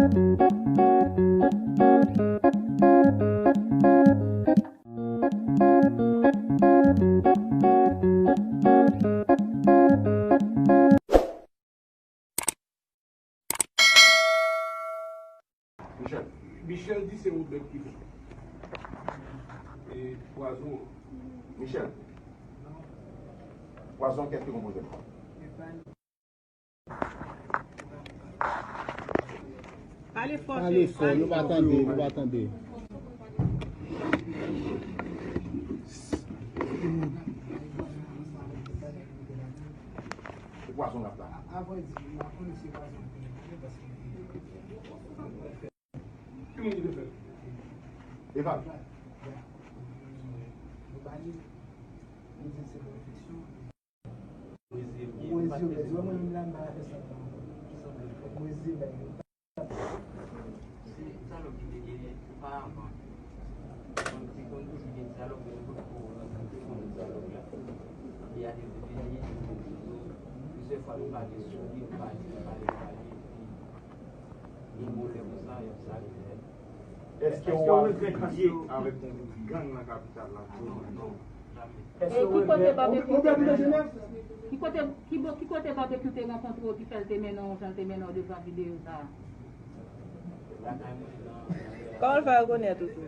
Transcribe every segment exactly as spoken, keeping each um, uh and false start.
Michel. Michel di se Robert ki fè. E pwazon. Michel. Pwazon, kès ki konpoze l? Pale fò, Pale fò, nou pa tande, nou pa tande. Se pwazon l ap la. Ki moun ki te fè l? Eval. Se dyalòg ki te genyen oparavan. Konn, se konn toujou gen dyalòg, men nou potko rankontre konn dyalòg la. Epi a te vini, plizyè fwa nou pale sou li, nou pale, nou pale, nou pale, epi gen yon lè konsa, y ap sa rive. Èske w ap lye avèk yon gwoup gang nan kapital la? Non, non, jamè. E ki kote Babekyou te mennen w? Ki kote, ki bo-, ki kote Babekyou te rankontre w ki fè l te mennen w jan l te mennen w devan videyo sa a? Kòman l fè rekonèt ou tou?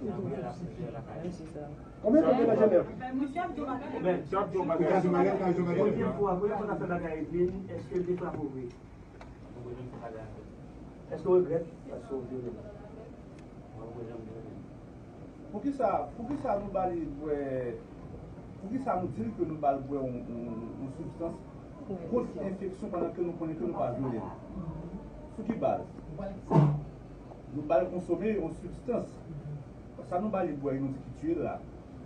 Menm si sa. Konbyen tan w gen nan Jenèv? Misye ap di w bagay. Misye ap di w bagay. Premye fwa, premye fwa n ap fè bagay epi, èske l te frape w vre? Èske w regrèt paske w vyole l? Poukisa, poukisa nou ba li bwè, poukisa nou di l ke nou ba l bwè yon, yon, yon sibstans kont enfeksyon pandan ke nou konnen ke nou pa vyole l? Sou ki baz? Nou ba l konsome yon sibstans. Sa nou ba li bwè, nou di ki tiye l la.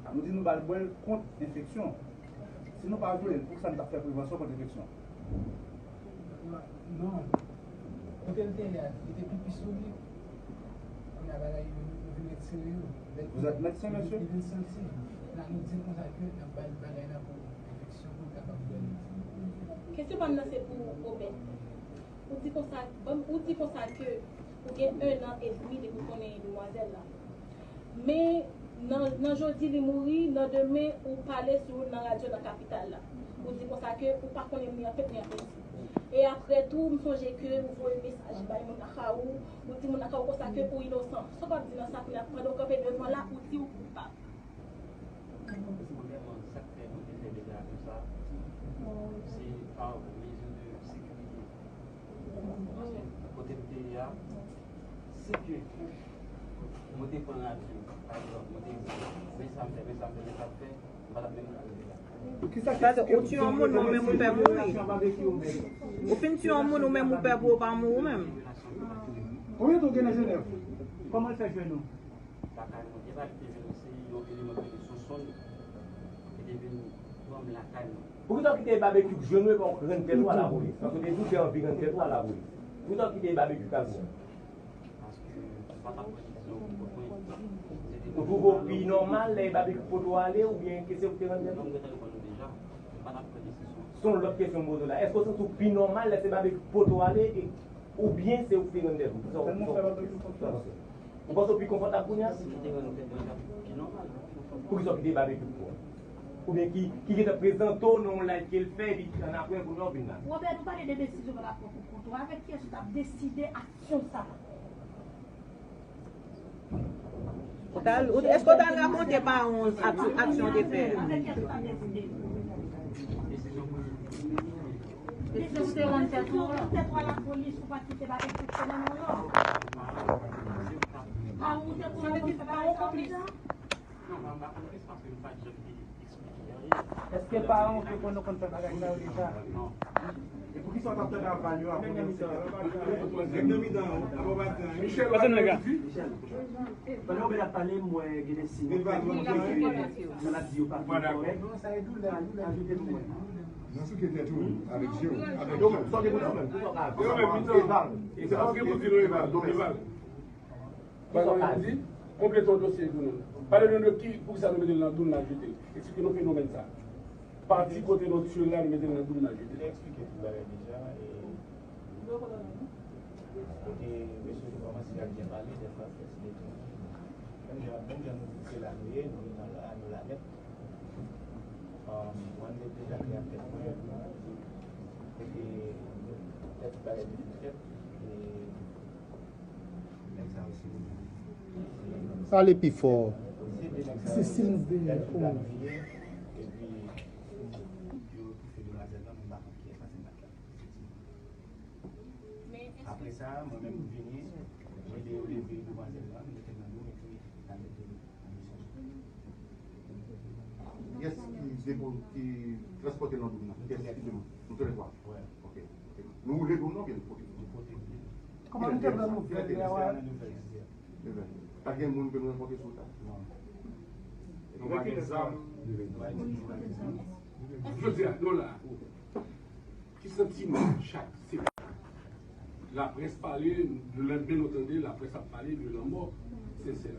Nou di nou ba l bwè l kont enfeksyon. Si nou pa vyole l, poukisa nou t ap fè prevansyon kont enfeksyon? Non. Kote l te ye a, li te pipi sou li. Kounye a bagay yo, yo vin retire yo. Vous êtes médecin, monsieur? Li vin santi. La nou di l konsa ke n ap ba l bagay la pou enfeksyon pou l kapab bwè l. Kesyon pa m nan se pou Obed. Ou di konsa, bon, ou di konsa ke ou gen en an edmi depi w konnen demwazèl la. Men nan, nan jodi li mouri, nan demen ou pale sou l nan radyo nan kapital la. Ou di konsa ke ou pa konnen ni an pèp ni an pèsi. E apre tou, m sonje ke ou voye mesaj bay moun Akawou, ou di moun Akawou konsa ke ou inosan. Sa w p ap di nan sa kounye a, pandan w kanpe devan la, ou di ou koupab? Premyèman, sa k fè nou te fè deklarasyon sa a, se pa mezi de sekirite. Paske kote m te ye a, si ke mwen te pran radyo, pa egzanp, mwen te di, men sa m fè, men sa m fè, men sa m fè, m pa t ap menm ka rive la. Paske ou tiye yon moun, men ou menm ou pè mouri. Ou fin tiye yon moun, ou menm ou pè pou ou pa mouri ou menm. Konbyen tan w gen nan Jenèv? Kòman l fè jwenn ou? Lakay mwen. Epa li te vin, se yon eleman ki rele Sonsonn ki te vin pran m lakay mwen. Poukisa w kite Babekyou jwenn ou epi w rann tèt ou a lapolis? Paske w te di w te anvi rann tèt ou a lapolis. Poukisa w kite Babekyou t al pran w? Paske m pa t ap pran desizyon pou kont mwen. Ou twouve w pi nòmal lè Babekyou pote w ale oubyen ke se ou ki te rann tèt ou? Non, m gentan reponn ou deja. M pa t ap pran desizyon. Se yon lòt kesyon m poze w la. Èske w santi w pi nòmal lè se Babekyou ki pote w ale e Oubyen se ou ki te rann tèt ou? Kisa w, kisa w, kisa w panse? Ou panse w pi konfòtab kounye a? Si m te rann tèt mwen, sa pi nòmal. Poukisa w kite Babekyou pran w? Oubyen ki, ki gentan prezante w nan yon live ke l fè, epi annapre, kounye a w vin la? Robert, nou pale de desizyon w pral pran pou kont ou. Avèk kiyès ou t ap deside aksyon sa a? Ou t al, ou, èske w t al rakonte paran w ak-, aksyon w te fè a? Depi w te rann tèt ou, tèt ou a lapolis, ou pa t kite bagay fonksyone non. Paran w te konnen w te fè bagay sa yo deja? Èske paran w te konn nou konn fè bagay sa yo deja? E poukisa w t ap tande aval yo apre? Nèg nan mitan an, ap ap ap Michel, pandan w ap pale, m wè gen de siy. Maladi yo pa fin kòrèk. Ajoute pou mwen. Nan souke tèt ou, avèk je w, avèk je w. Yo menm, yo menm, mitan an. Eval. Se paske pou di nou Eval. Donk, Eval. Bagay yo di, konplete yon dosye pou nou. Pale nou de ki, poukisa nou mete l nan doum n al jete l. Eksplike nou fenomèn sa. Pati kote nou tiye l la, nou mete l nan doum n al jete l. Li eksplike tout bagay deja, e, Mesye, nou kòmanse ap byen pale, dèfwa fè ti detwi. Menm jan, menm jan nou di se la nou ye, nou nan la, nou la nèt. Um, mwen deja klè ak tèt mwen. Epi, tèt bagay ki fèt. E, nèg sa yo se, se, Pale pi fò. Se de nèg sa yo se, se de nèg sa yo ye. Epi, yo toufe demwazèl lan, mwen pa konn kiyès sa se nèg la. Apre sa, mwen menm m vini, m ede yo leve demwazèl lan, m mete l nan doum epi n al mete l nan misyon. Kiyès ki depo, ki transpòte nan doum nan? Kiyès ki depo? Nou tou lè twa. Wè. Ok. Ok. Nou woule doum nan oubyen nou pote? Nou pote l. Kòman nou te pran nouvèl lè a? Lè a nou fè vizit. Pa gen moun ke nou rankontre sou ta? Non. Nou pa gen zam? Nou pa gen zam. Jodi a, nou la. Ki santiman chak se laprès pale, lelenmen nou tande laprès ap pale de lanmò Sensè.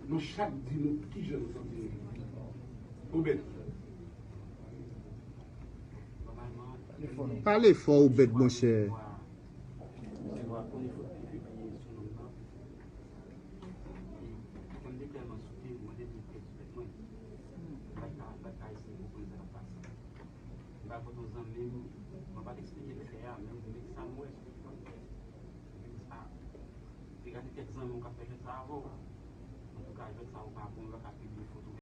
Nou chak di nou kijan nou santi nou. Obed. Pale fò Obed monchè. Resevwa premye foto ki pibliye sou nonm nan. Epi, kòm te tèlman soute, mwen te di tèt sou tèt mwen. M pa t ka, m pa t ka eseye konprann sa k ap pase. M pa kote yon zanmi m, mwen pa t eksplike l fè a, men m di sa m wè sou ekran. M di a, te gade kèk zanmi w k ap fè jwèt sa avè w. Antouka, jwèt sa ou pa bon, yo pa ka pibliye foto